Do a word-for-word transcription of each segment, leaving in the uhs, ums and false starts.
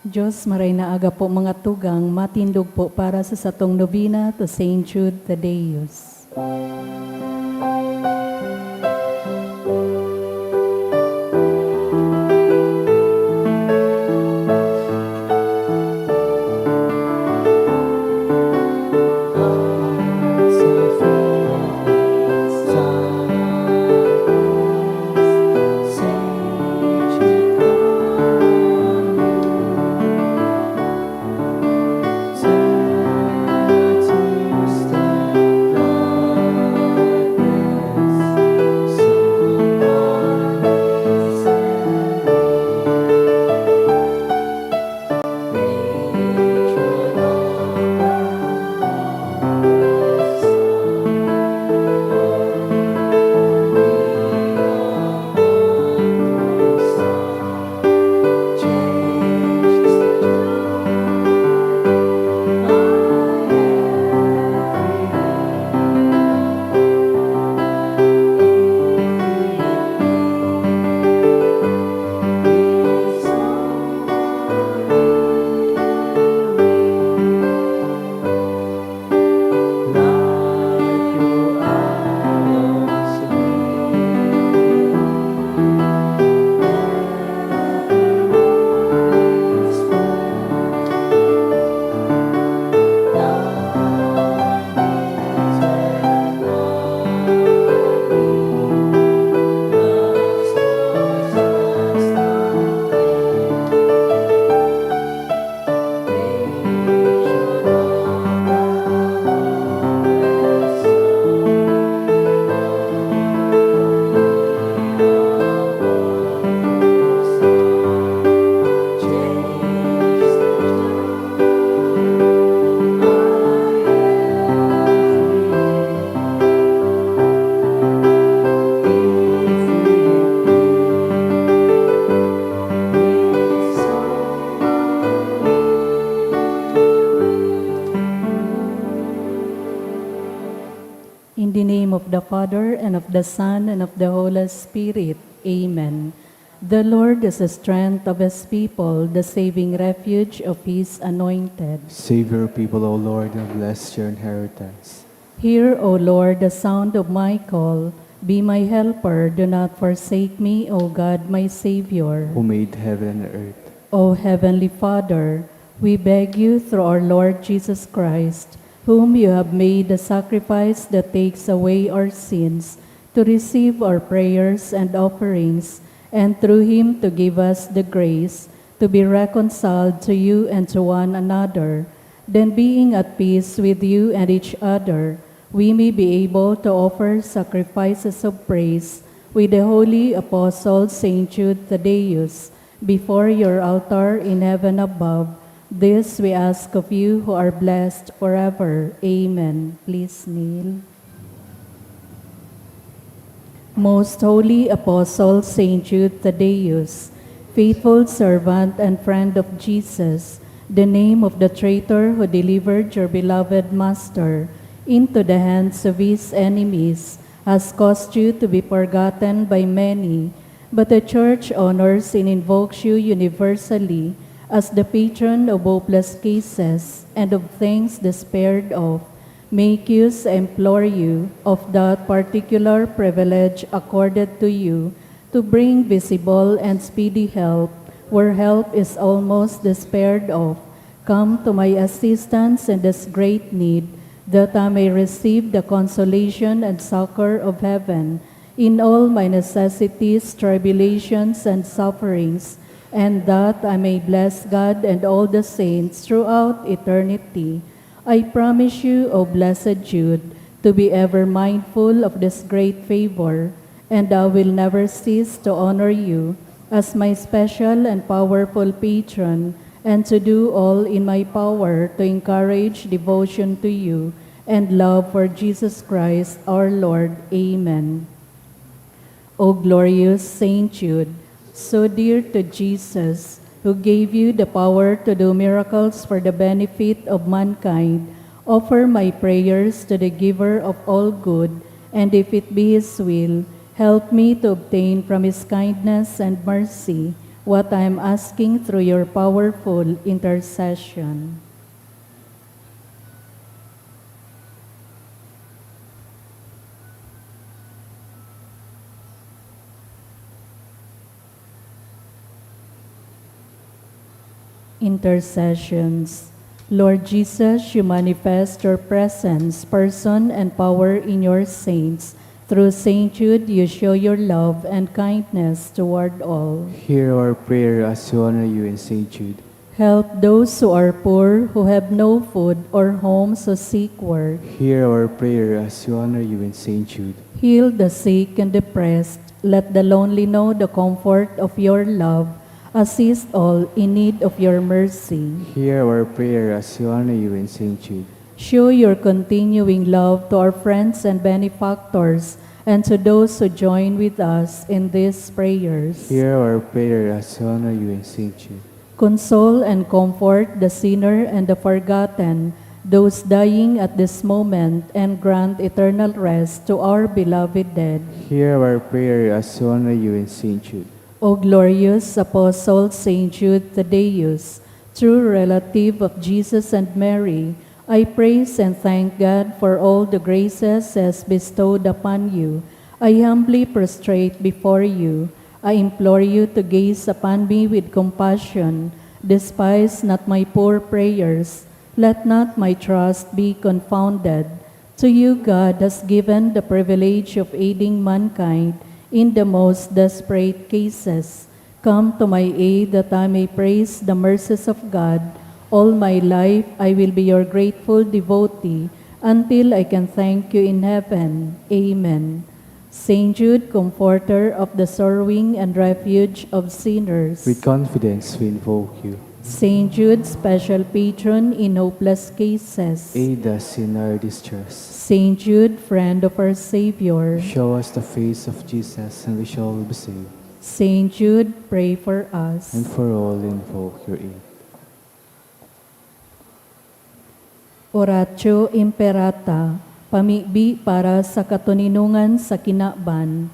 Diyos, maray na aga po, mga tugang, matindog po para sa satong nobena to Saint Jude Thaddeus. In the name of the Father, and of the Son, and of the Holy Spirit. Amen. The Lord is the strength of his people, the saving refuge of his anointed. Save your people, O Lord, and bless your inheritance. Hear, O Lord, the sound of my call. Be my helper, do not forsake me, O God, my Savior. Who made heaven and earth. O Heavenly Father, we beg you through our Lord Jesus Christ, whom you have made the sacrifice that takes away our sins, to receive our prayers and offerings, and through him to give us the grace to be reconciled to you and to one another. Then, being at peace with you and each other, we may be able to offer sacrifices of praise with the holy apostle Saint Jude Thaddeus before your altar in heaven above. This we ask of you who are blessed forever. Amen. Please kneel. Most Holy Apostle Saint Jude Thaddeus, faithful servant and friend of Jesus, the name of the traitor who delivered your beloved Master into the hands of his enemies has caused you to be forgotten by many, but the Church honors and invokes you universally as the patron of hopeless cases and of things despaired of. Make use, I implore you, of that particular privilege accorded to you to bring visible and speedy help where help is almost despaired of. Come to my assistance in this great need, that I may receive the consolation and succor of heaven in all my necessities, tribulations, and sufferings, and that I may bless God and all the saints throughout eternity. I promise you, O blessed Jude, to be ever mindful of this great favor, and I will never cease to honor you as my special and powerful patron, and to do all in my power to encourage devotion to you and love for Jesus Christ our Lord. Amen. O glorious Saint Jude, so dear to Jesus, who gave you the power to do miracles for the benefit of mankind, offer my prayers to the Giver of all good, and if it be His will, help me to obtain from His kindness and mercy What I am asking through your powerful intercession. Intercessions. Lord Jesus, you manifest your presence, person, and power in your saints. Through Saint Jude, you show your love and kindness toward all. Hear our prayer as we honor you in Saint Jude. Help those who are poor, who have no food, or homes who seek work. Hear our prayer as we honor you in Saint Jude. Heal the sick and depressed. Let the lonely know the comfort of your love. Assist all in need of your mercy. Hear our prayer as we honor you in Saint Jude. Show your continuing love to our friends and benefactors and to those who join with us in these prayers. Hear our prayer as we honor you in Saint Jude. Console and comfort the sinner and the forgotten, those dying at this moment, and grant eternal rest to our beloved dead. Hear our prayer as we honor you in Saint Jude. O glorious Apostle Saint Jude Thaddeus, true relative of Jesus and Mary, I praise and thank God for all the graces He has bestowed upon you. I humbly prostrate before you. I implore you to gaze upon me with compassion. Despise not my poor prayers. Let not my trust be confounded. To you God has given the privilege of aiding mankind in the most desperate cases. Come to my aid that I may praise the mercies of God. All my life I will be your grateful devotee until I can thank you in heaven. Amen. Saint Jude, comforter of the sorrowing and refuge of sinners. With confidence we invoke you. Saint Jude, special patron in hopeless cases. Aid us in our distress. Saint Jude, friend of our Savior. Show us the face of Jesus and we shall be saved. Saint Jude, pray for us. And for all invoke your aid. Oratio Imperata, pamibi para sa katoninongan sa kinaban.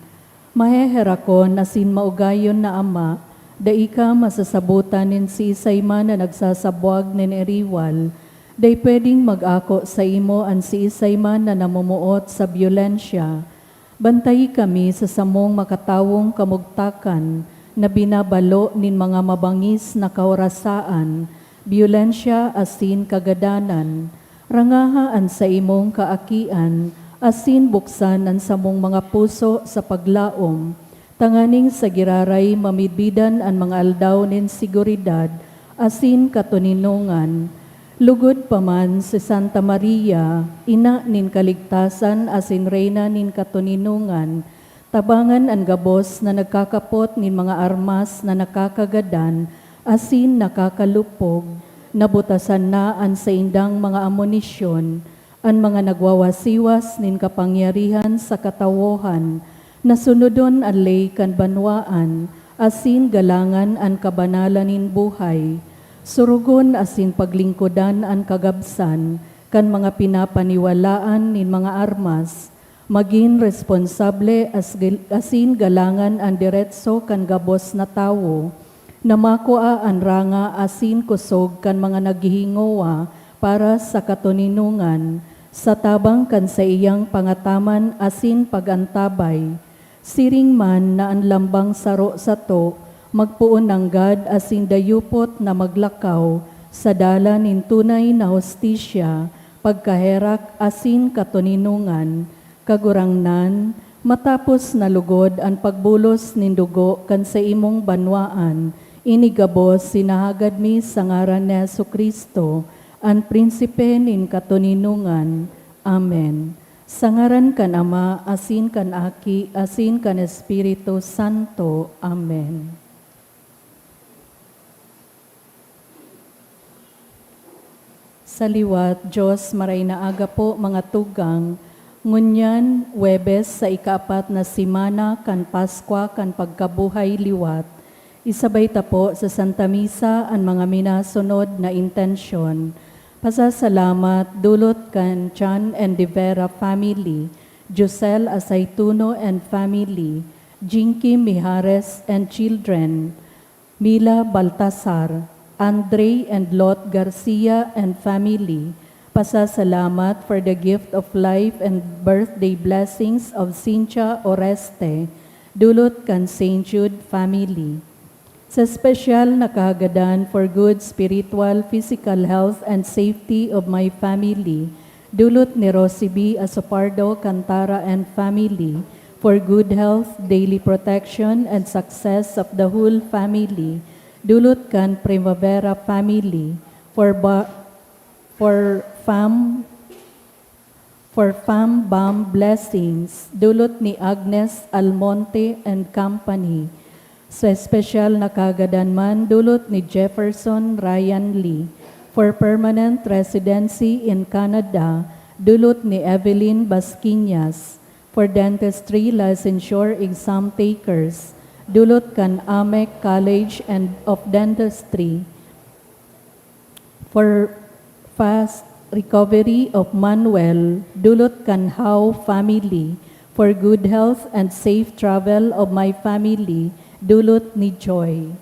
Maheherakon asin maugayon na Ama, dai ka masasabotan nin siisay man na nagsasabwag nin iriwal. Dai pwedeng mag-ako saimo an siisay man na namumuot sa byolensya. Bantayi kami sa samong makatawong kamugtakan na binabalo nin mga mabangis na kaorasaan, byolensya asin kagadanan. Rangaha an saimong kaakian asin buksan an samong mga puso sa paglaom, tanganing sa giraray mamidbidan an mga aldaw nin seguridad asin katoninongan. Lugod pa man si Santa Maria, ina nin kaligtasan asin reyna nin katoninongan, tabangan an gabos na nagkakapot nin mga armas na nakakagadan asin nakakalupog. Nabutasan na an saindang mga amonisyon, an mga nagwawasiwas nin kapangyarihan sa katawohan, na sunodon an ley kan banwaan, asin galangan an kabanalan nin buhay. Surugon asin paglingkodan an kagabsan kan mga pinapaniwalaan nin mga armas, magin responsable as-, asin galangan an deretso kan gabos na tawo, na makua an ranga asin kosog kan mga naghihingowa para sa katoninongan, sa tabang kan saiyang pangataman asin pag-antabay. Siring man na an lambang saro sato magpoon nanggad asin dayupot na maglakaw sa dalan nin tunay na hustisya, pagkaherak asin katoninongan. Kagurangnan, matapos na lugod an pagbulos nin dugo kan saimong banwaan, ini gabos sinahagad mi sa ngaran ni Jesu-Cristo, an Prinsipe nin katoninongan. Amen. Sa ngaran kan Ama, asin kan Aki, asin kan Espiritu Santo. Amen. Sa liwat, Diyos, maray na aga po, mga tugang. Ngunyan, Huwebes, sa ikaapat na semana kan Paskwa kan pagkabuhay liwat, isabay ta po sa Santa Misa an mga minasunod na intensyon. Pasasalamat dulot kan Chan and De Vera family, Josel Asaituno and family, Jinky Mijares and children, Mila Baltasar, Andre and Lot Garcia and family, pasasalamat for the gift of life and birthday blessings of Cynthia Oreste, dulot kan Saint Jude family. Sa espesyal na kahagadan for good spiritual, physical health and safety of my family, dulot ni Rosie B. Asopardo Cantara and family, for good health, daily protection, and success of the whole family, dulot kan Primavera family, for ba-, for fam-, for fam bam blessings, dulot ni Agnes Almonte and company. Sa espesyal na kahagadan man, dulot ni Jefferson Ryan Lee, for permanent residency in Canada, dulot ni Evelyn Basquiñas, for dentistry licensure exam takers, dulot kan AMEC College and of Dentistry, for fast recovery of Manuel, dulot kan Hao family, for good health and safe travel of my family, dulot ni Joy.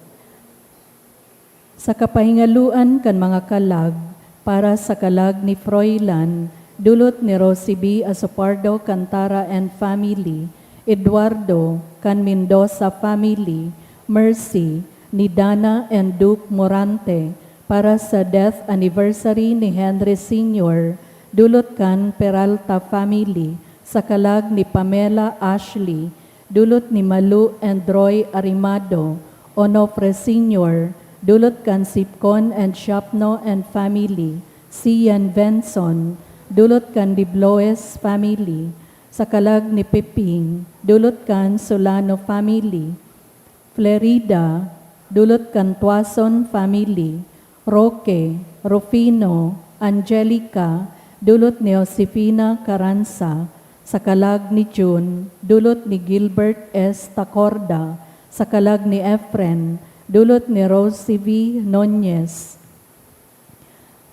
Sa kapahingaloan kan mga kalag, para sa kalag ni Froilan, dulot ni Rosie B. Asopardo Cantara and family, Eduardo, kan Mendoza family, Mercy, ni Dana and Duke Morante, para sa death anniversary ni Henry Senior, dulot kan Peralta family, sa kalag ni Pamela Ashley, dulot ni Malu and Roy Arimado, Onofre Senior, dulot kan Sipcon and Shopno and family, Sian Benson, dulot kan Dibloes family, sa kalag ni Peping, dulot kan Solano family, Flerida, dulot kan Tuason family, Roque, Rufino, Angelica, dulot ni Josefina Caranza, sa kalag ni Jun, dulot ni Gilbert S. Tacorda, sa kalag ni Efren, dulot ni Rosie V. Nunez,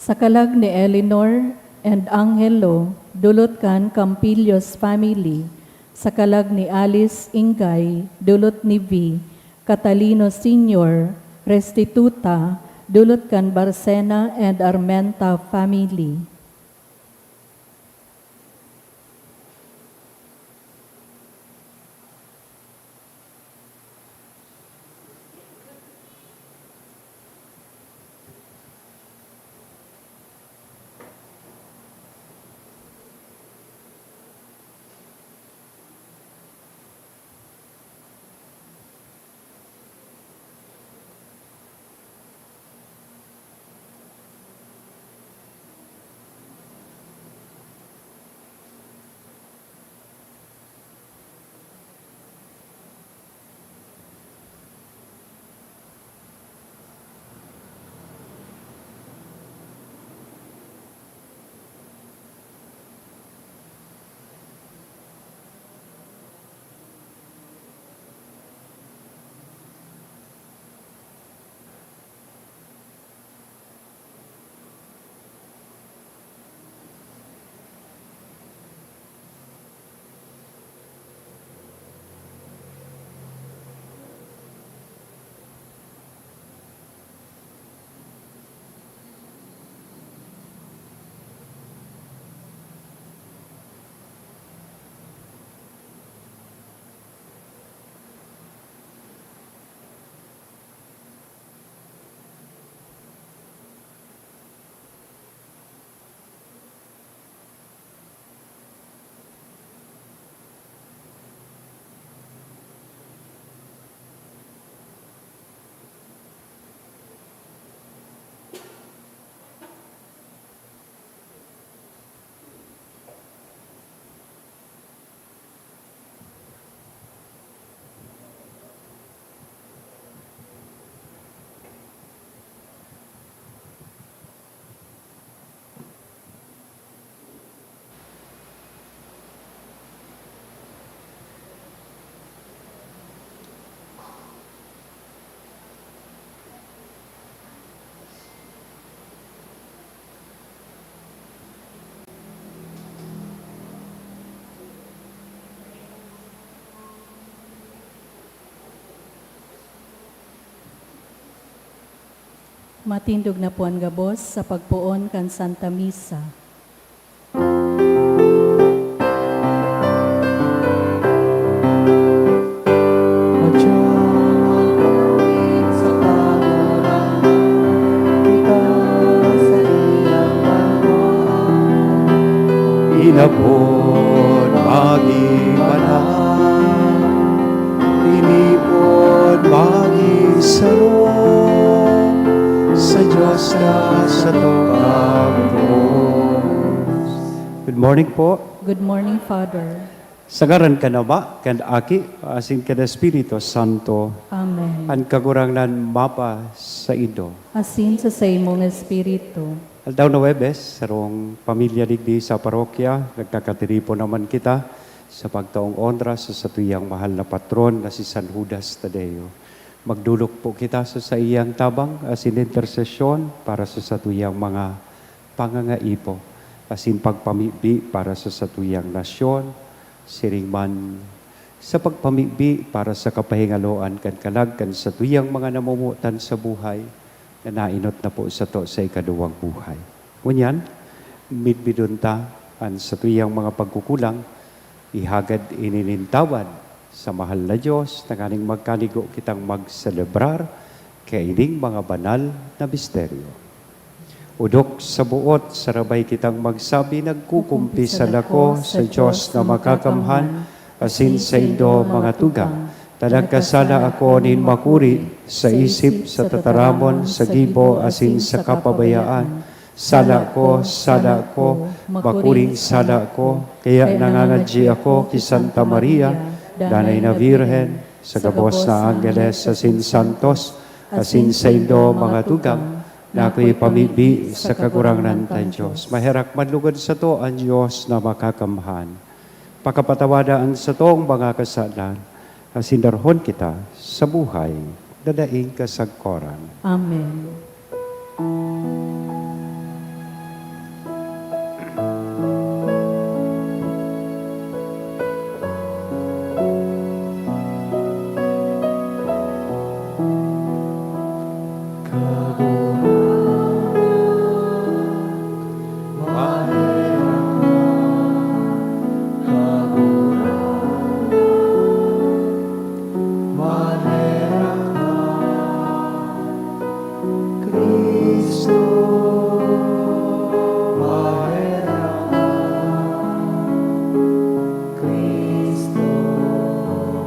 sa kalag ni Eleanor and Angelo, dulot kan Campillos family, sa kalag ni Alice Ingay, dulot ni V. Catalino Senior, Restituta, dulot kan Barcena and Armenta family. Matindog na po an gabos sa pagpoon kan Santa Misa. Inapod magin banal, inipod magin saro, sa Dios na sato kang Dios. Good morning po. Good morning, Father. Sa ngaran kan Ama, kan Aki, asin kan Espiritu Santo. Amen. An Kagurangnan mapa saindo. Asin sa saimong espiritu. Aldaw na Huwebes, sarong pamilya digdi sa parokya, nagkakatiripon naman kita sa pagtaong onra sa satuyang mahal na patron na si San Judas Tadeo. Magdolok po kita sa saiyang tabang asin intersesyon para sa satuyang mga pangangaipo, asin pagpamibi para sa satuyang nasyon, siring man sa pagpamibi para sa kapahingaloan kan kalag kan satuyang mga namomotan sa buhay na nainot na po sato sa ikaduwang buhay. Ngunyan, midbidon ta an satuyang mga pagkukulang, ihagad ini nin tawad sa mahal na Dios, tanganing magkanigo kitang magselebrar kaining mga banal na misteryo. Odok sa boot, sarabay kitang magsabi, nagkukumpisal ako sa Dios na makakamhan, asin saindo, mga tugang, ta nagkasala ako nin makuri, sa isip, sa tataramon, sa gibo, asin sa kapabayaan. Sala ko, sala ko, makuring sala ko. Kaya nangangadyi ako ki Santa Maria, Danay na Birhen, sa gabos na anggeles asin santos, asin saindo, mga tugang, na akoy pamibi sa Kagurangnan tang Dios. Maherak man lugod sato an Dios na makakamhan. Pakapatawada an satong mga kasalan, asin darhon kita sa buhay na daing kasagkoran. Amen. Cristo, maherak ka. Cristo,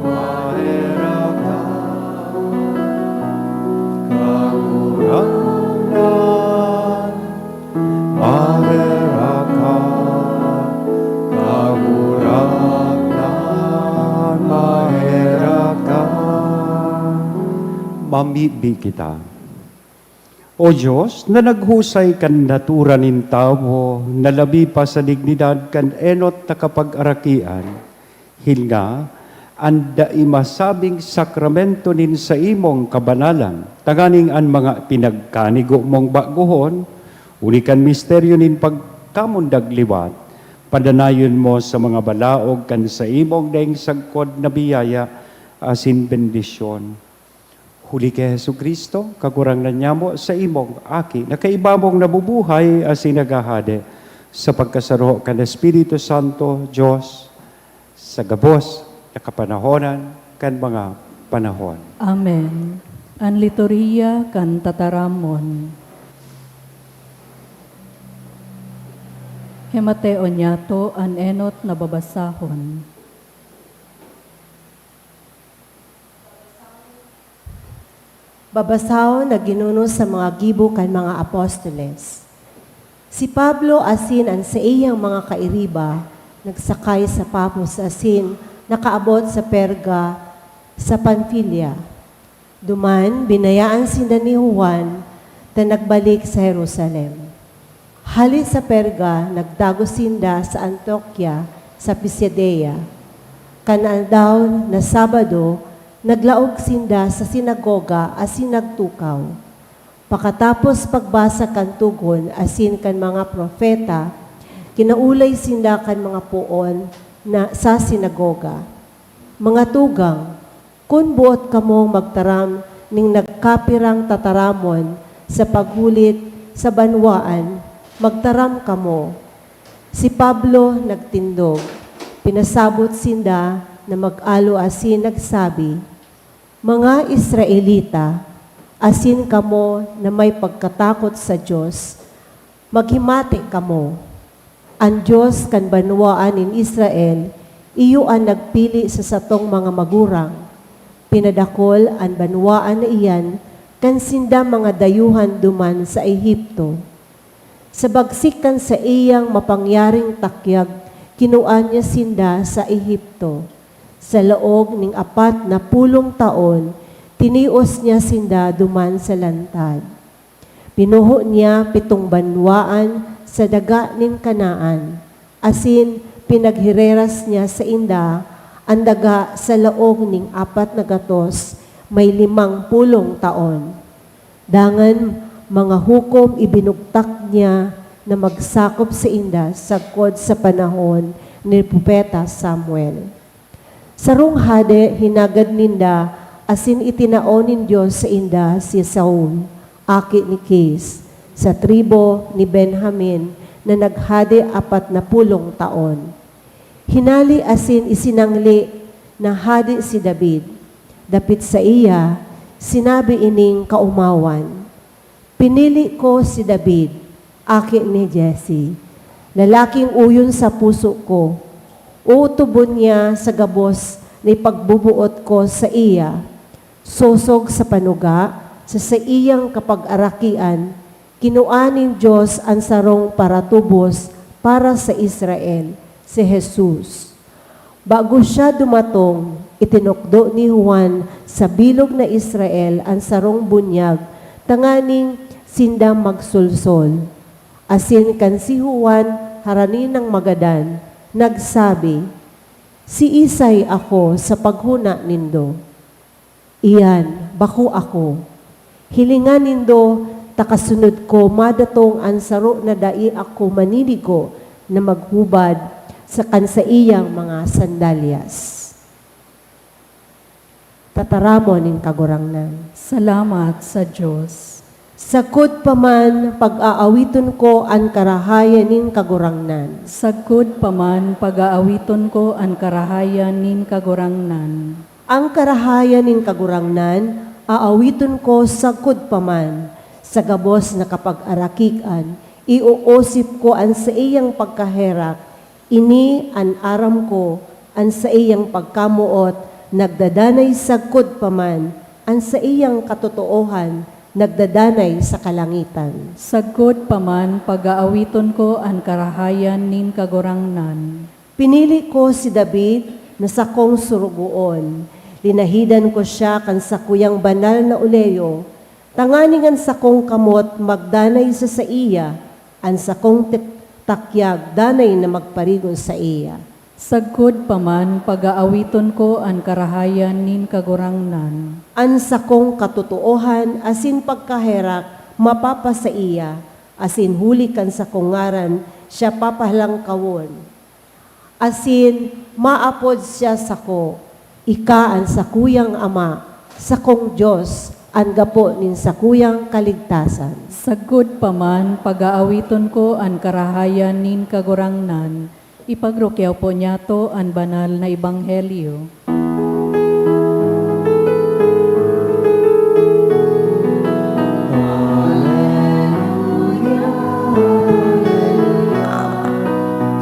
maherak ka. Kagurangnan, maherak ka. Kagurangnan, maherak ka. Mamibi kita. O Dios, na naghusay kan natura nin tawo na labi pa sa dignidad kan enot na kapagarakian, hilnga an dai masabing sakramento nin saimong kabanalan, tanganing an mga pinagkanigo mong bagohon, huli kan misteryo nin pagkamundag liwat, padanayon mo sa mga balaog kan saimong daing sagkod na biyaya asin bendisyon. Huli ki Jesu-Cristo, Kagurangnan nyamo, saimong Aki, na kaiba mong nabubuhay asin naghahade sa pagkasaro kan Espiritu Santo, Dios, sa gabos na kapanahonan kan mga panahon. Amen. An Liturhiya kan Tataramon. Himateo niyato an enot na babasahon. Babasahon na ginuno sa mga gibo kan mga apostoles. Si Pablo asin an saiyang mga kairiba nagsakay sa Pafos asin nakaabot sa Perga sa Panfilia. Duman, binayaan sinda ni Juan ta nagbalik sa Jerusalem. Hale sa Perga, nagdagos sinda sa Antiokia sa Pisidia. Kan aldaw na Sabado, naglaog sinda sa sinagoga asin nagtukaw. Pakatapos pagbasa kan Togon asin kan mga propeta, kinaulay sinda kan mga poon na sa sinagoga. Mga tugang, kun boot kamong magtaram nin nagkapirang tataramon Sa paghulit sa banwaan, magtaram kamo. Si Pablo nagtindog. Pinasabot sinda na mag-alo asin nagsabi, "Mga Israelita, asin kamo na may pagkatakot sa Dios, maghimati kamo. An Dios kan banwaan nin Israel iyo an nagpili sa satong mga magurang. Pinadakol an banwaan na iyan kan sinda mga dayuhan duman sa Ehipto. Sa bagsik kan saiyang mapangyaring takyag, kinua niya sinda sa Ehipto. Sa laog nin apat na pulong taon, tinios niya sinda duman sa lantad. Pinuho niya pitong banwaan sa daga nin Canaan, asin pinaghireras niya sainda an daga sa laog nin apat na gatos may limang pulong taon. Dangan mga hukom ibinugtak niya na magsakop sainda sagkod sa panahon ni propeta Samuel. Sarong hade hinagad ninda asin itinao nin Dios sainda si Saul, aki ni Kis, sa tribu ni Benjamin, na naghade apat na pulong taon. Hinali asin isinangli na hade si David. Dapit saiya, sinabi ining kaomawan, "Pinili ko si David, aki ni Jesse, lalaking oyon sa puso ko. Uutubon niya sa gabos na ipagboboot ko saiya. Sosog sa panuga, sa saiyang kapagarakian, kinua nin Dios an sarong paratubos para sa Israel, si Jesus." Bago siya dumatong, itinukdo ni Juan sa bilog na Israel an sarong bunyag tanganing sinda magsolsol. Asin kan si Juan harani nang magadan, nagsabi, "Siisay ako sa paghona nindo? Iyan, bako ako. Hilinga nindo, ta kasunod ko madatong an saro na dai ako maninigo na maghubad sa kan saiyang mga sandalyas." Tataramon nin Kagurangnan. Salamat sa Dios. Sagkod pa man, pag-aawiton ko an karahayan nin Kagurangnan. Sagkod pa man, pag-aawiton ko an karahayan nin Kagurangnan. An karahayan nin Kagurangnan, aawiton ko sagkod pa man. Sa gabos na kapagarakian, ioosip ko an saiyang pagkaherak. Ini an aram ko, an saiyang pagkamoot nagdadanay sagkod pa man, an saiyang katotoohan nagdadanay sa kalangitan. Sagkod pa man, pag-aawiton ko an karahayan nin Kagurangnan. Pinili ko si David na sakong sorogoon. Linahidan ko siya kan sakuyang banal na oleyo, tanganing an sakong kamot magdanay sa saiya, an sakong tik-, takyag danay na magparigon saiya. Sagkod pa man, pag-aawiton ko an karahayan nin Kagurangnan. An sakong katotoohan asin pagkaherak mapapasaiya, asin huli kan sakong ngaran siya papalangkawon. Asin maapod siya sako, ika an sakuyang Ama, sakong Dios, an gapo nin sakuyang kaligtasan. Sagkod pa man, pag-aawiton ko an karahayan nin Kagurangnan. Ipagrukyaw po niyato an banal na ebanghelyo.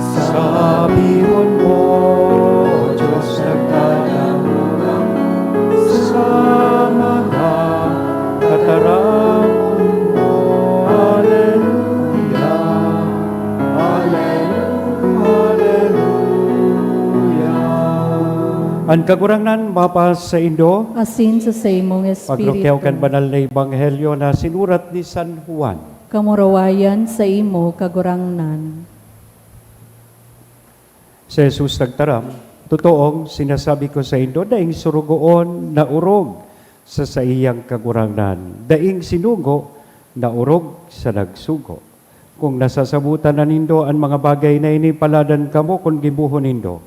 Sabihon mo, Diyos, nagtatamong ako sa mga tataramon mo. Aleluya, aleluya, aleluya. An Kagurangnan mapasaindo. Asin sa saimong espiritu. Pagrukyaw kan banal na ebanghelyo na sinurat ni San Juan. Kamurawayan saimo, Kagurangnan. Si Jesus nagtaram, "Totoong sinasabi ko saindo, daing sorogoon na orog sa saiyang kagurangnan, daing sinugo na orog sa nagsugo. Kung nasasabotan na nindo an mga bagay na ini, paladan kamo kun gibohon nindo.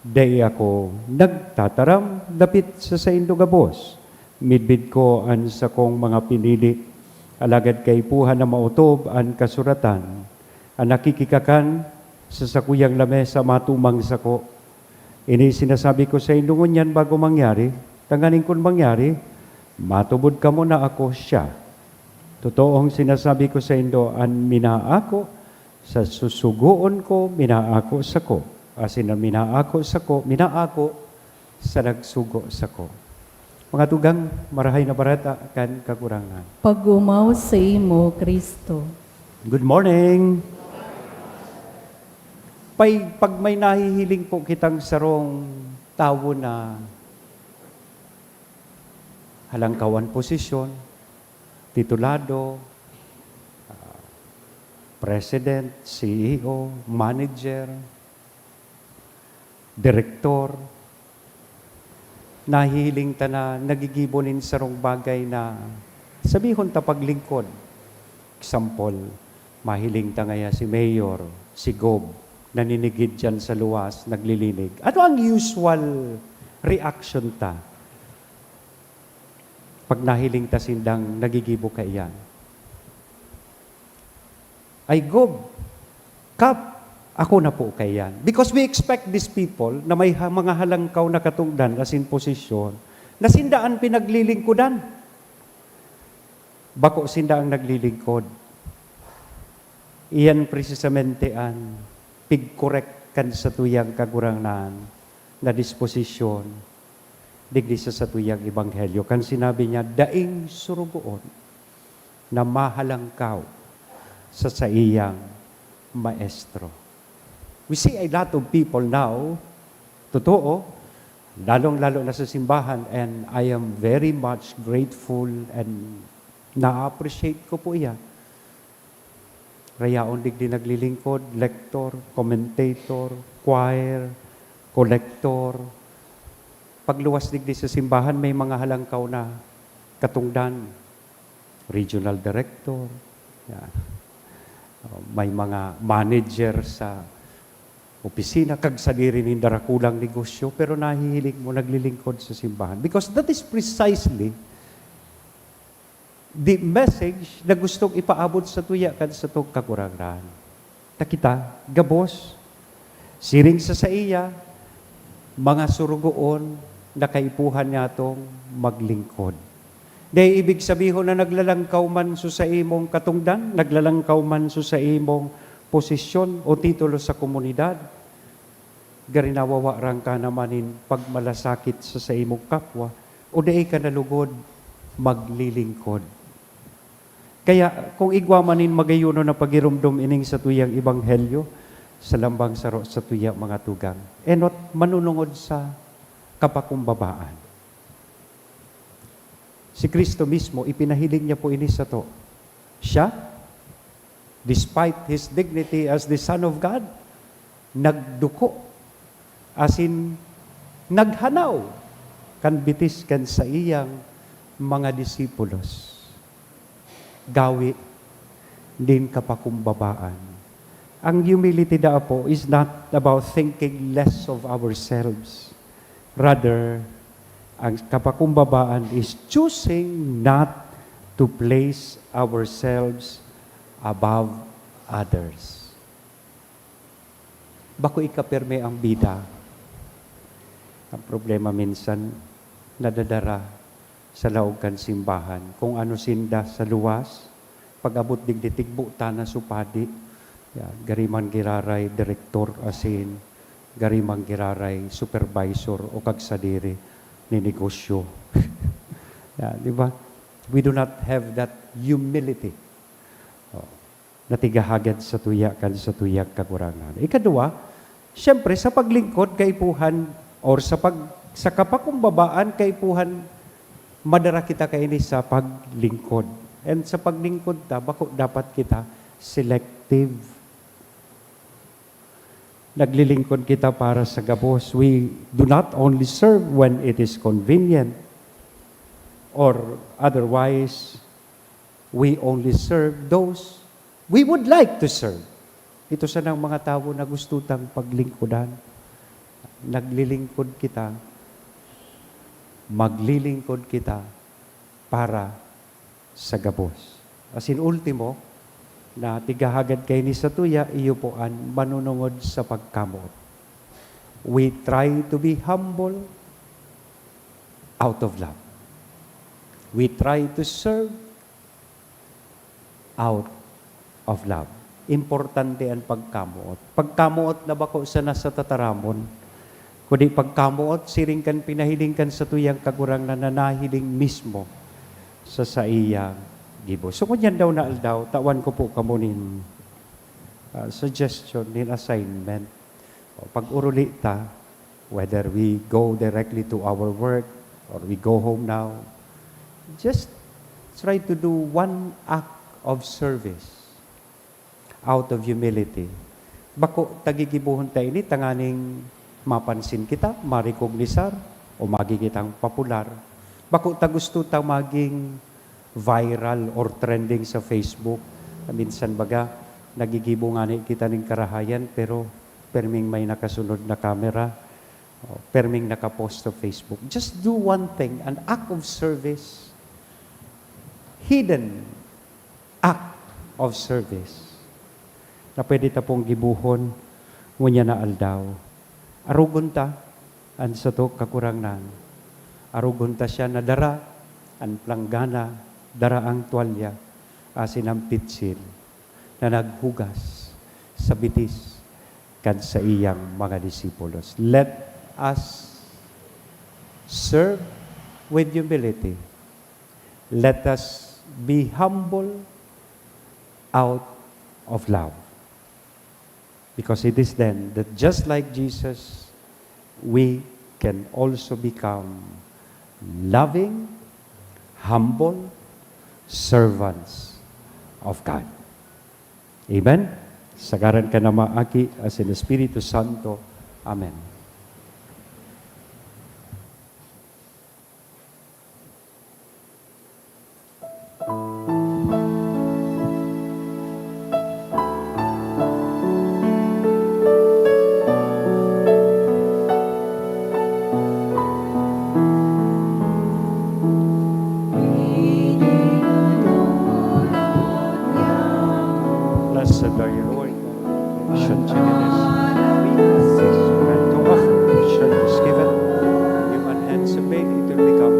Dai ako nagtataram dapit sa saindo gabos. Midbid ko an sakong mga pinili, Alagad kaipuhan na maotob an kasuratan, an nakikikakan sa sakuyang lamesa matumang sako. Ini sinasabi ko saindo ngunyan bago mangyari, tanganing kun mangyari, matubod kamo na ako siya. Totoong sinasabi ko saindo, an minaako sa susugoon ko, minaako sako, asin an minaako sako, minaako sa nagsugo sako. Mga tugang, Marahay na Bareta kan Kagurangnan. Pag-omaw saimo, Cristo. Good morning. Pay, pag may nahihiling po kitang sarong tawo na halangkaw an posisyon, titulado, ah, president, C E O, manager, direktor, nahihiling ta na nagigibo nin sarong bagay na sabihon ta paglingkod. Example, mahiling ta ngaya si mayor, si gob, naninigid diyan sa luwas, naglilinig. Ano ang usual reaction ta pag nahiling ta sindang nagigibo kaiyan? "Ay, gob, kap, ako na po kaiyan." Because we expect these people na may ha-, mga halangkaw na katungdan asin posisyon na sinda an pinaglilingkodan. Bako sinda ang naglilingkod. Iyan presisamente an pigkorek kan satuyang Kagurangnan na disposisyon digdi sa satuyang ebanghelyo. Kan sinabi niya, "Daing surugoon na mahalangkaw sa saiyang maestro." We see a lot of people now, totoo, lalong-lalo na sa simbahan, and I am very much grateful and na-appreciate ko po iyan. Rayaon digdi naglilingkod, lector, commentator, choir, collector. Pagluwas digdi sa simbahan, may mga halangkaw na katungdan, regional director, yan. Uh, may mga manager sa opisina, kag sadiri nin darakulang negosyo, pero nahihiling mo naglilingkod sa simbahan. Because that is precisely the message na gustong ipaabot sa tuya kan satong Kagurangnan. Ta kita, gabos, siring sa saiya, mga surugoon na kaipuhan niyatong maglingkod. Dai ibig sabihon na naglalangkaw man so saimong katungdan, naglalangkaw man so saimong posisyon o titulo sa komunidad, gari nawawaran ka naman nin pagmalasakit sa saimong kapwa, o dai ka na lugod maglilingkod. Kaya, kung igwa man nin magayonon na pagiromdom ining satuyang ebanghelyo, sa lambang saro satuya, mga tugang, enot manunungod sa kapakumbabaan. Si Cristo mismo, ipinahiling niya po ini sato. Siya, despite his dignity as the Son of God, nagduko, asin naghanaw kan bitis kan saiyang mga disipulos. Gawi nin kapakumbabaan. Ang humility daa po is not about thinking less of ourselves. Rather, ang kapakumbabaan is choosing not to place ourselves above others. Bako ikapirme ang bida. Ang problema minsan, nadadara sa laog kan simbahan. Kung ano sinda sa luwas, pag-abot digdi, tigbo ta na so padi. Yan, gari man giraray direktor asin gari man giraray supervisor o kagsadiri ni negosyo. Yan, di ba? We do not have that humility. Oh. Na tigahagad sa tuya kan sa tuyang Kagurangnan. Ikadua, siyempre, sa paglingkod, kaipuhan, or sa pag-, sa kapakumbabaan, kaipuhan, madara kita kaini sa paglingkod. And sa paglingkod ta, bako dapat kita selective. Naglilingkod kita para sa gabos. We do not only serve when it is convenient, or otherwise, we only serve those we would like to serve. Ito sanang mga tawo na gusto tang paglingkodan. Naglilingkod kita, maglilingkod kita para sa gabos. Asin ultimo, na tigahagad kaini satuya, iyo po an manunungod sa pagkamoot. We try to be humble out of love. We try to serve out of love. Importante an pagkamoot. Pagkamoot na bako sana sa tataramon, kundi pagkamoot siring kan pinahiling kan satuyang Kagurangnan na nahiling mismo sa saiyang gibo. So, ngunyan daw na aldaw, tawan ko po kamo nin, ah, suggestion, nin assignment. O, pag-oruli ta, whether we go directly to our work or we go home now, just try to do one act of service out of humility. Bako ta gigibohon ta ini tanganing mapansin kita, marikognisar, o magi kitang popular. Bako ta gusto ta maging viral or trending sa Facebook. Minsan baga, nagigibo ngani kita nin karahayan, pero perming may nakasunod na kamera, o perming nakapost sa Facebook. Just do one thing, an act of service, hidden act of service na pwede ta pong gibohon ngunyan na aldaw. Arogon ta an sato Kagurangnan. Arogon ta siya na dara an planggana, dara an tuwalya, asin an pitsil na naghugas sa bitis kan saiyang mga disipulos. Let us serve with humility. Let us be humble out of love. Because it is then that, just like Jesus, we can also become loving, humble servants of God. Amen? Sa ngaran kan Ama, Aki, asin Espiritu Santo. Amen. Blessed are you, Lord. Should you give us, we ask this, and to us should is given. You anticipate it will become.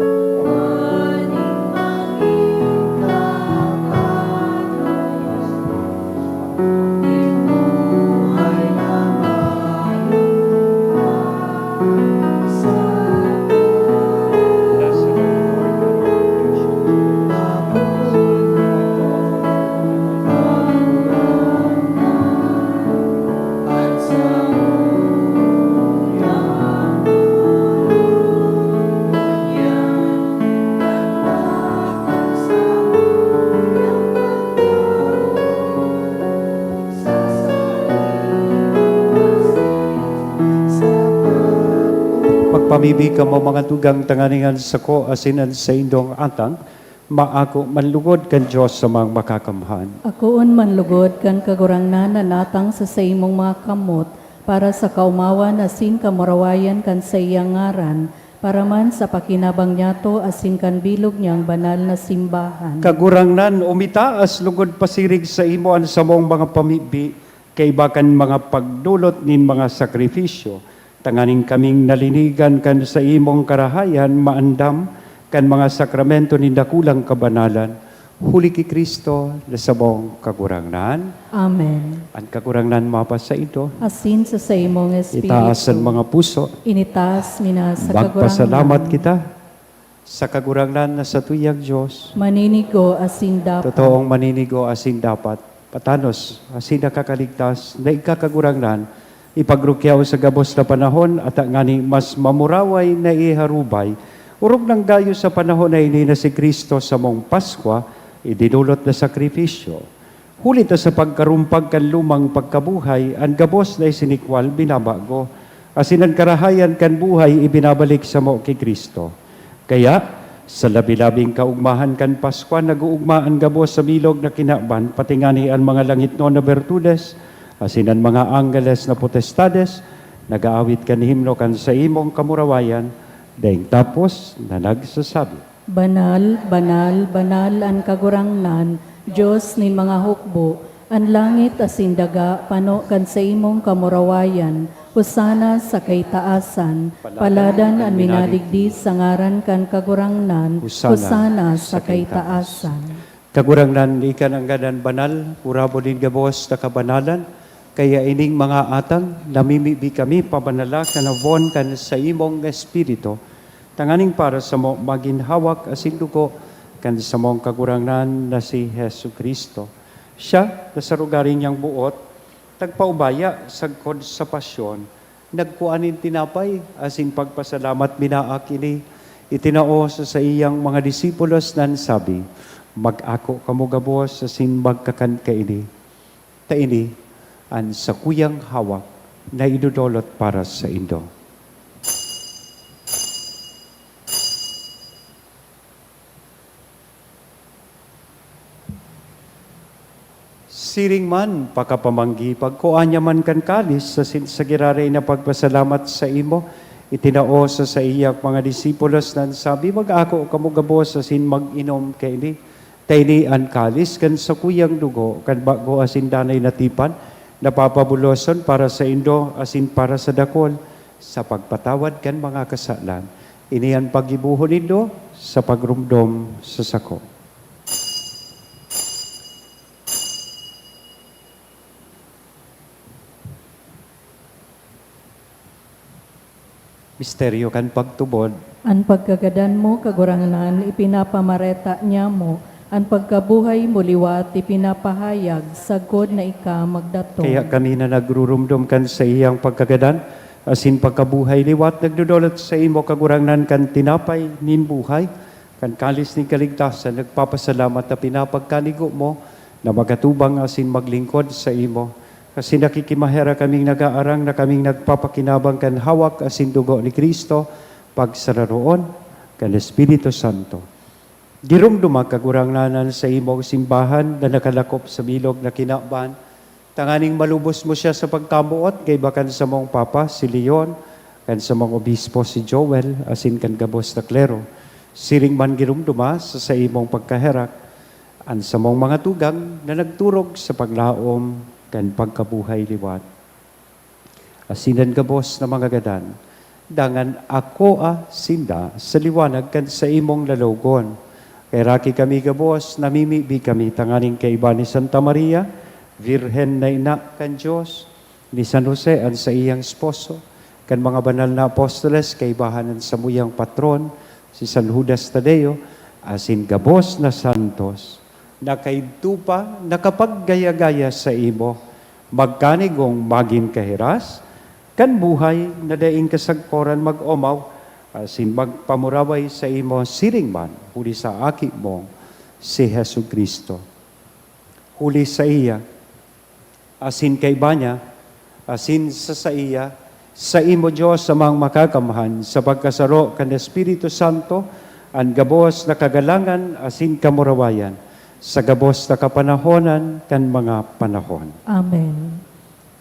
Magpamibi kamo, mga tugang, tanganing an sako asin an saindong atang maako man lugod kan Dios sa mga makakamhan. Akoon man lugod kan Kagurangnan an atang sa saimong mga kamot, para sa kaomawan asin kamurawayan kan saiyang ngaran, para man sa pakinabang niyato asin kan bilog niyang banal na simbahan. Kagurangnan, umitaas lugod pasirig saimo an samong mga pamibi, kaiba kan mga pagdolot nin mga sakrifisyo, tanganing kaming nalinigan kan saimong karahayan maandam kan mga sakramento nin dakulang kabanalan, huli ki Cristo na samong Kagurangnan. Amen. An Kagurangnan mapasaindo. Asin sa saimong espiritu. Itaas an mga puso. Initaas mi na sa Kagurangnan. Magpasalamat kita sa Kagurangnan na satuyang Dios. Maninigo asin dapat. Totoong maninigo asin dapat. Patanos asin nakakaligtas na ika, Kagurangnan, ipagrukyaw sa gabos na panahon, ata ngani mas mamuraway na iharubay, orog nang gayo sa panahon na ini na si Cristo samong Paskwa, idinulot na sakrifisyo. Huli ta sa pagkarumpag kan lumang pagkabuhay, an gabos na isinikwal binabago, asin an karahayan kan buhay ibinabalik samo ki Cristo. Kaya, sa labi-labing kaugmahan kan Paskwa, nag-oogma an gabos sa bilog na kinaban, pati ngani an mga langitnon na bertudes, asin an mga anggeles na potestades, nag-aawit kan himno kan saimong kamurawayan, daing tapos na nagsasabi, "Banal, banal, banal an Kagurangnan, Dios nin mga hukbo, an langit asin daga pano kan saimong kamurawayan. Hosana sa kaitaasan. Paladan an minadigdi sa ngaran kan Kagurangnan. Hosana sa kaitaasan. Kagurangnan, ika nanggad an banal, purabo nin gabos na kabanalan. Kaya ining mga atang, namimibi kami pabanala kan habon kan saimong Espiritu, tanganing para samo magin hawak asin dugo kan samong Kagurangnan na si Jesu-Cristo. Siya, na sa rugari niyang boot, nagpaubaya sagkod sa pasyon, nagkua nin tinapay, asin pagpasalamat minaak ini, itinao sa saiyang mga disipulos na nagsabi, "Mag-ako kamo gabos asin magkakan kaini. Ta ini an sakuyang hawak na idodolot para saindo." Siring man, pakapamanggi, pagkua niya man kan kalis, asin sa giraray na pagpasalamat saimo, itinao sa saiyang mga disipulos na nagsabi, "Mag-ako kamo gabos asin mag-inom kaini. Ta ini an kalis kan sakuyang dugo, kan bago asin danay na tipan, na papabuloson para saindo asin para sa dakul, sa pagpatawad kan mga kasalan. Ini an paggibohon nindo sa pagromdom sa sako." Misteryo kan pagtubod. An pagkagadan mo, Kagurangnan, ipinapamareta niamo, an pagkabuhay mo liwat ipinapahayag, sagkod na ika magdatong. Kaya kami na nagrurumdom kan saiyang pagkagadan asin pagkabuhay liwat, nagdodolot saimo, Kagurangnan, kan tinapay nin buhay, kan kalis nin kaligtasan, nagpapasalamat ta pinapagkanigo mo na magatubang asin maglingkod saimo. Kasi nakikimaherak kaming nag-aarang na kaming nagpapakinabang kan hawak asin dugo ni Cristo, pagsararoon kan Espiritu Santo. Giromdoma, Kagurangnan, an saimong simbahan na nakalakop sa bilog na kinaban, tanganing malubos mo siya sa pagkamoot kaiba kan samong Papa, si Leon, kan samong Obispo, si Joel, asin kan gabos na klero. Siring man giromdoma sa saimong pagkaherak an samong mga tugang na nagturog sa paglaom kan pagkabuhay liwat. Asin an gabos na mga gadan, dangan akoa sinda sa liwanag kan saimong lalawogon. Kaheraki kami gabos, namimibi kami tanganing kaiba ni Santa Maria, Birhen na Ina kan Dios, ni San Jose an saiyang esposo, kan mga banal na apostoles, kaibahan an samuyang patron, si San Judas Tadeo, asin gabos na santos, na kaidto pa nakapaggaya-gaya saimo, magkanigong magin kahiras kan buhay na daing kasagkoran mag-omaw, asin magpamuraway saimo siring man huli sa Aki mo, si Jesu-Cristo. Huli saiya, asin kaiba niya, asin sa saiya, saimo, Dios Amang Makakamhan, sa pagkasaro kan Espiritu Santo, an gabos na kagalangan asin kamurawayan, sa gabos na kapanahonan kan mga panahon. Amen.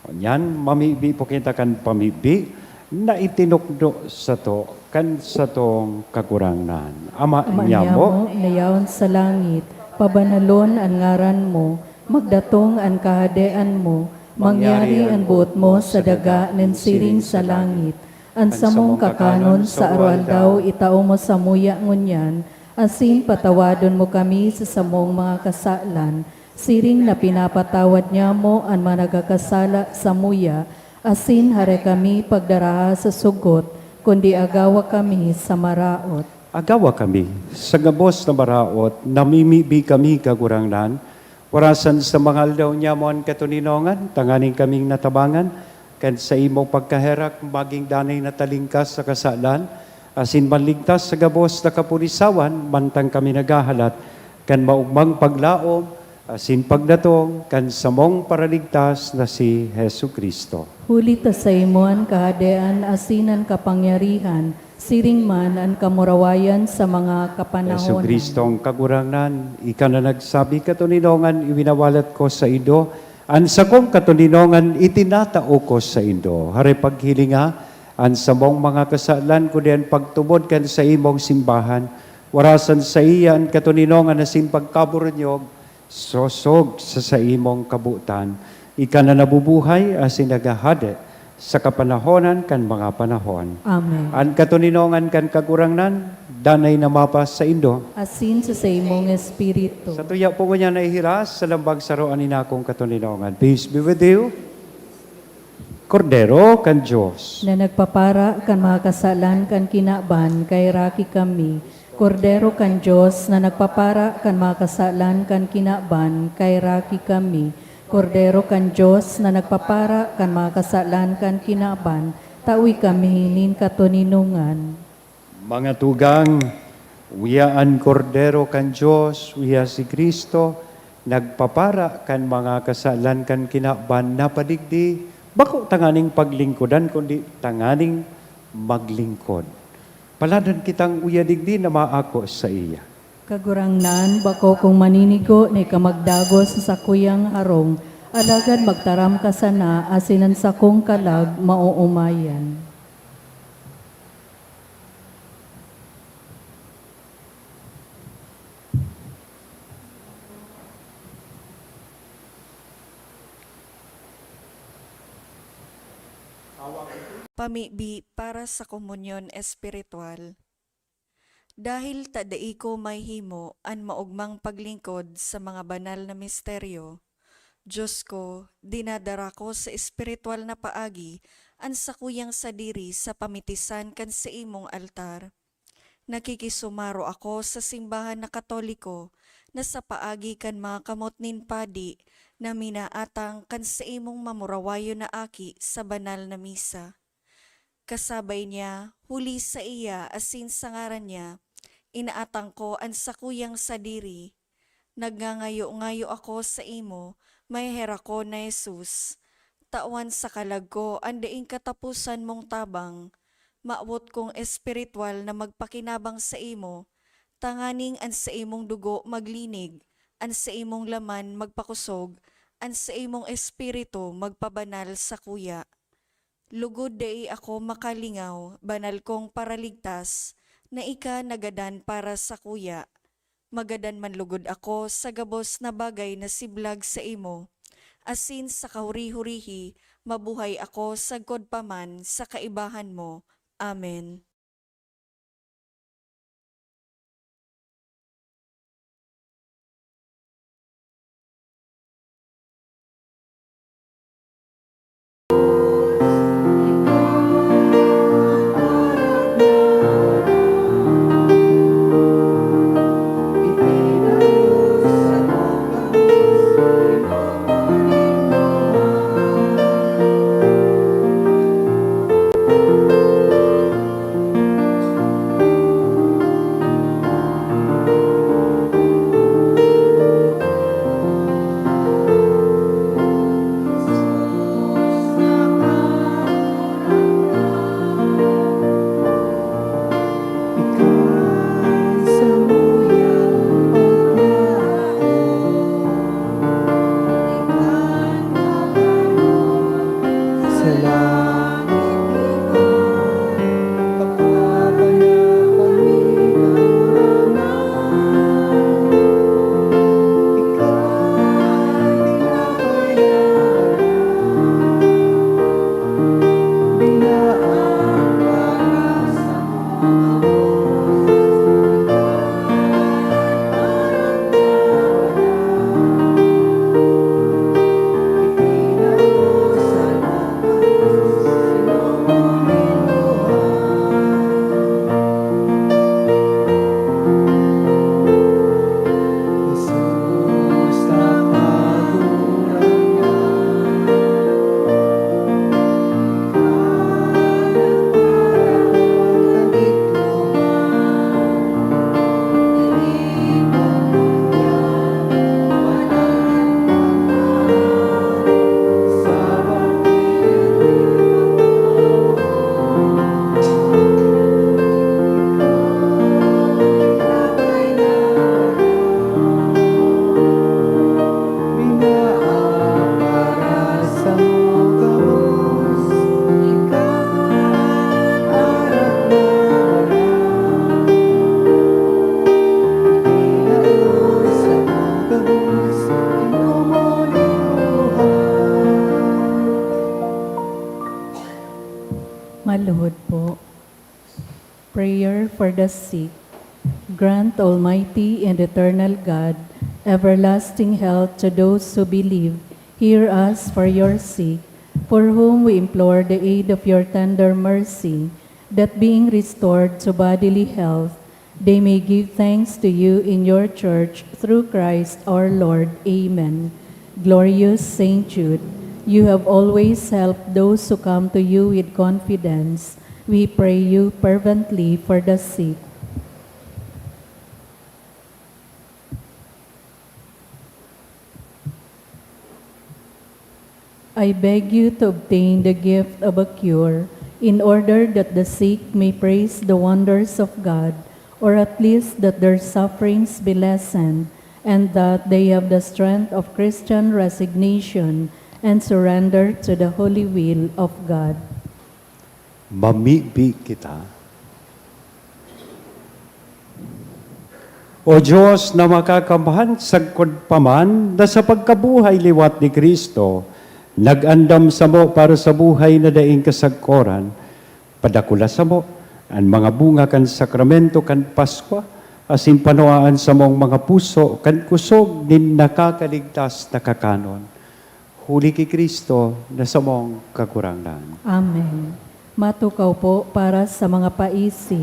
Ngunyan, mamibi po kita kan pamibi na itinukdo sato kan satong Kagurangnan. Ama Ama niamo, niamo na yaon sa langit, pabanalon an ngaran mo, magdatong an kahadean mo, mangyari an boot mo sa daga nin siring sa langit. An samong kakanon sa aroaldaw itao mo samuya ngunyan, asin patawadon mo kami sa samong mga kasalan, siring na pinapatawad niamo an mga nagkakasala samuya, asin hare kami pagdaraha sa sugot, kundi agawa kami sa maraot. Agawa kami sa gabos na maraot, namimibi kami, Kagurangnan, warasan sa mga aldaw niamo an katoninongan, tanganing kaming natabangan kan saimong pagkaherak, magin danay na talingkas sa kasalan, asin manligtas sa gabos na kapulisawan, mantang kami naghahalat kan maogmang paglaom asin pagdatong kan samong Paraligtas na si Jesu-Cristo. Huli ta saimo an kahadean asin an kapangyarihan, siring man an kamurawayan sa mga kapanahonan. Jesu-Cristong Kagurangnan, ika na nagsabi, "Katoninongan iwinawalat ko saindo, an sakong katoninongan itinatao ko saindo." Hare paghilinga an samong mga kasalan, kundi an pagtubod kan saimong simbahan. Warasan saiya an katoninongan asin pagkaburunyog Sosog sa saimong kabotan, ika na nabubuhay asin naghahade sa kapanahonan kan mga panahon. Amen. An katoninongan kan Kagurangnan, danay na mapasaindo. Asin sa saimong espiritu. Sa tuya po ngunyan na ihiras sa lambag saro an inakong katoninongan. Peace be with you. Kordero kan Dios. Na nagpapara kan mga kasalan kan kinaban, kaheraki kami. Kordero kan Dios, na nagpapara kan mga kasalan kan kinaban, kaheraki kami. Kordero kan Dios, na nagpapara kan mga kasalan kan kinaban, tawi kami nin katoninongan. Mga tugang, uya an Kordero kan Dios, uya si Cristo, nagpapara kan mga kasalan kan kinaban, napadigdi, bako tanganing paglingkodan, kundi tanganing maglingkod. Paladan kitang uya digdi na maako saiya. Kagurangnan, bako kong maninigo na ika magdagos sa sakuyang harong, alagad magtaram ka sana asin an sakong kalag maoomayan. Pamibi para sa komunyon espiritual. Dahil ta dai ko mahihimo an maogmang paglingkod sa mga banal na misteryo, Diyos ko, dinadara ko sa espiritual na paagi an sakuyang sadiri sa pamitisan kan saimong altar. Nakikisumaro ako sa simbahan na Katoliko na sa paagi kan mga kamot nin padi na minaatang kan saimong mamurawayon na aki sa banal na misa. Kasabay niya, huli saiya asin sa ngaran niya, inaatang ko an sakuyang sadiri. Nagngangayo-ngayo ako saimo, maheherak ko na Jesus. Tawan sa kalag ko an daing kataposan mong tabang. Mawot kong espiritual na magpakinabang saimo, tanganing an saimong dugo maglinig, an saimong laman magpakosog, an saimong espiritu magpabanal sakuya. Lugod dai ako makalingaw, banal kong Paraligtas, na ika nagadan para sakuya. Magadan man lugod ako sa gabos na bagay na siblag saimo, asin sa kahuri-hurihi mabuhay ako sagkod pa man sa kaibahan mo. Amen. For the sick. Grant, Almighty and eternal God, everlasting health to those who believe. Hear us for your sick, for whom we implore the aid of your tender mercy, that being restored to bodily health, they may give thanks to you in your church through Christ our Lord. Amen. Glorious Saint Jude, you have always helped those who come to you with confidence. We pray you fervently for the sick. I beg you to obtain the gift of a cure, in order that the sick may praise the wonders of God, or at least that their sufferings be lessened, and that they have the strength of Christian resignation and surrender to the holy will of God. Mamibi kita. O Dios na makakamhan, sagkod pa man na sa pagkabuhay liwat ni Cristo, nag-andam samo para sa buhay na daing kasagkoran, padakula samo an mga bunga kan sakramento kan Paskwa, asin panuaan samong mga puso kan kusog nin nakakaligtas na kakanon. Huli ki Cristo na samong Kagurangnan. Amen. Matukaw po para sa mga paisi.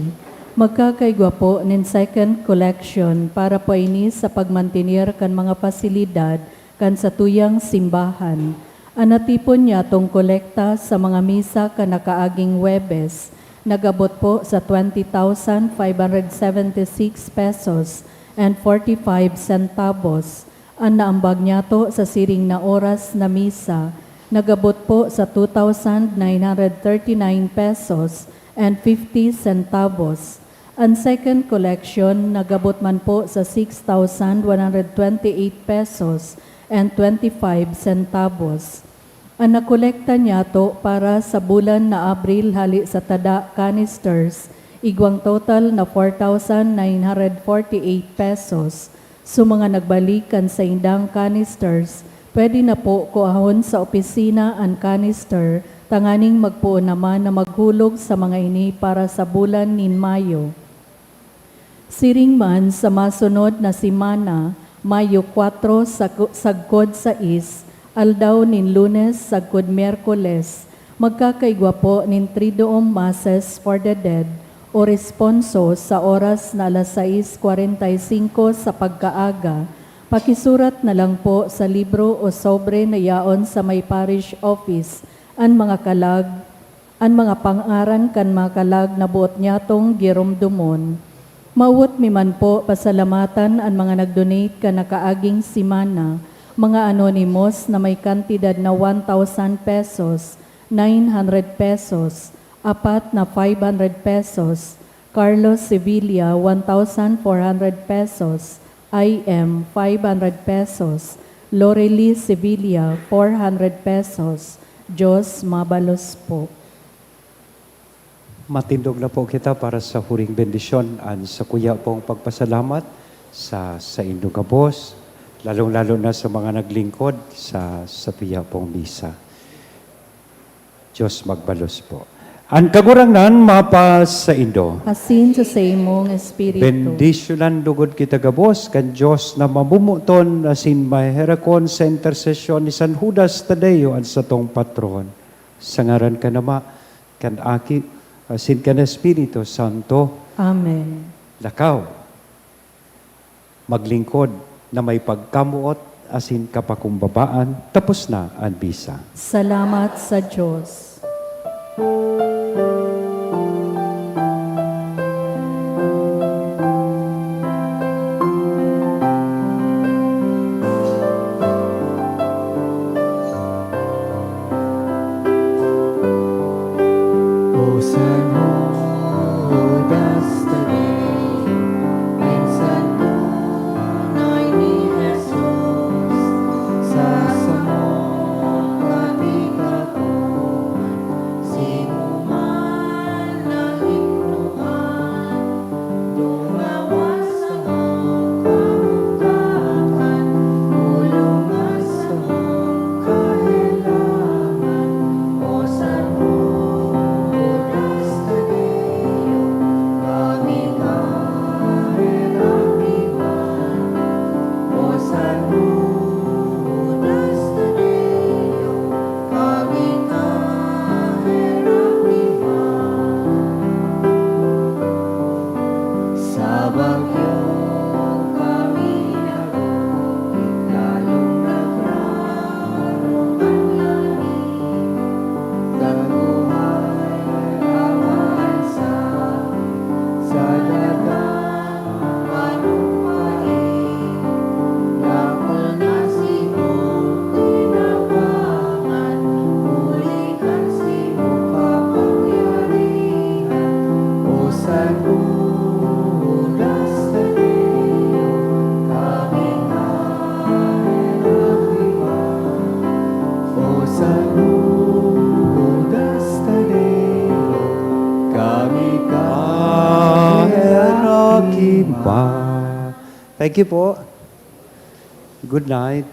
Magkakaigwa po nin second collection para po ini sa pagmantener kan mga pasilidad kan satuyang simbahan. An natipon niyatong kolekta sa mga misa kan nakaaging Huwebes nag-abot po sa twenty thousand five hundred seventy-six pesos and forty-five centavos. An naambag niyato sa siring na oras na misa nag-abot po sa two thousand nine hundred thirty-nine pesos and fifty centavos. An second collection nag-abot man po sa six thousand one hundred twenty-eight pesos and twenty-five centavos. An nakolekta niyato para sa bulan na Abril hale sa tada canisters, igwang total na four thousand nine hundred forty-eight pesos. Sa mga nagbalik kan saindang canisters, pwede na po kuahon sa opisina an canister tanganing magpoon naman na maghulog sa mga ini para sa bulan nin Mayo. Siring man sa masunod na semana, Mayo kwatro, sagu-, sagkod sais, aldaw nin Lunes sagkod Miyerkules, magkakaigwa po nin Triduum Masses for the Dead o Responso sa oras na alas sais kwarenta y singko sa pagkaaga. Pakisurat na lang po sa libro o sobre na yaon sa may parish office an mga kalag, an mga pangaran kan mga kalag na boot nyatong giromdomon. Mawot mi man po pasalamatan an mga nag-donate kan nakaaging semana, mga anonymous na may kantidad na one thousand pesos, nine hundred pesos, apat na five hundred pesos, Carlos Sevilla, one thousand four hundred pesos, I M, five hundred pesos, Lorely Sevilla, four hundred pesos. Diyos mabalos po. Matindog na po kita para sa huring bendisyon, an sakuya pong pagpasalamat sa saindong gabos, lalong-lalo na sa mga naglingkod sa sakuya pong misa. Diyos magbalos po. An Kagurangnan mapasaindo. Asin sa saimong espiritu. Bendisyonan lugod kita gabos kan Diyos na mamomoton asin maheherakon sa intersesyon ni San Judas Tadeo, an satong patron. Sa ngaran kan Ama, kan Aki, asin kan Espiritu Santo. Amen. Lakaw. Maglingkod na may pagkamoot asin kapakumbabaan, tapos na an misa. Salamat sa Diyos. Thank you po. Good night.